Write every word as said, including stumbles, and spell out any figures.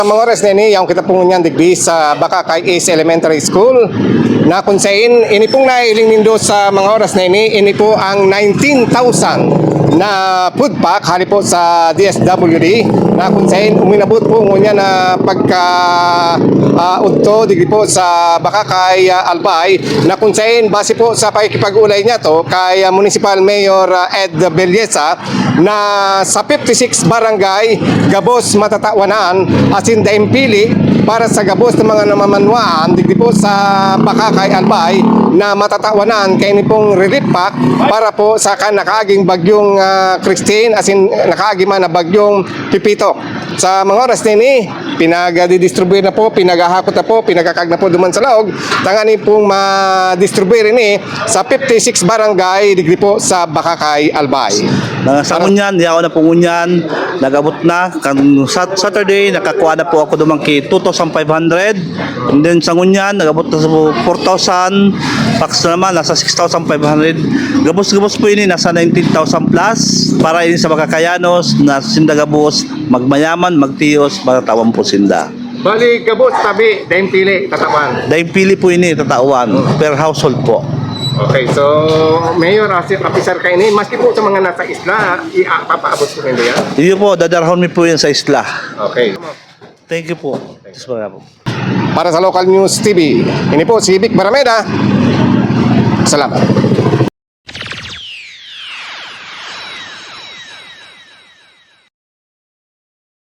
Sa mga oras na ini, yaon kita po ngunyan digdi sa Bacacay East Elementary School, na kung sain, ini pong nahiling nindo sa mga oras na ini, ini po ang nineteen thousand na food pack hali po sa D S W D, na kung sain uminabot po ngunyan na pagka, ah, udto digdi po sa Bacacay, ah, Albay, na kung sain base po sa pakikipag-ulay niya to kay, ah, Municipal Mayor, ah, Ed Belleza, na sa fifty-six barangay gabos matatawanan asin daing pili para sa gabos na mga namamanwaan digdi po sa Bacacay, Albay, na matatawanan kaini pong relief pack para po sa kan nakaaging bagyong, ah, Christine asin nakaagi man na bagyong Pepito. Sa mga oras na ini, pinagdidistribute na po, pinaghahakot na po, pinagkakag na po duman sa laog, tanganing pong ma-distribute ini sa fifty-six barangay digdi po sa Bacacay, Albay. Na sa ngunyan, yaon na po ngunyan, nag-abot na. Kan sat- Saturday, nakakuha na po ako duman ki two thousand five hundred. And then sa ngunyan, nag-abot na sa four thousand. Pax na naman, nasa six thousand five hundred. Gabos-gabos po ini, nasa nineteen thousand plus. Para ini sa Bacakayanos, na sinda gabos, magmayaman, magtiyos, matatawan po sinda. Bali, gabos, tabi, daing pili, tatawan. Daing pili po ini, tatawan. Per household po. Okay, so, Mayor, asin officer kaini, maski po sa mga nasa isla, ipapaabot po ninda yan? Iyo po, dadarahon mi po yan sa isla. Okay. Thank you po. Tis po. Para sa Local News T V, ini po si Vic Barameda. Salamat.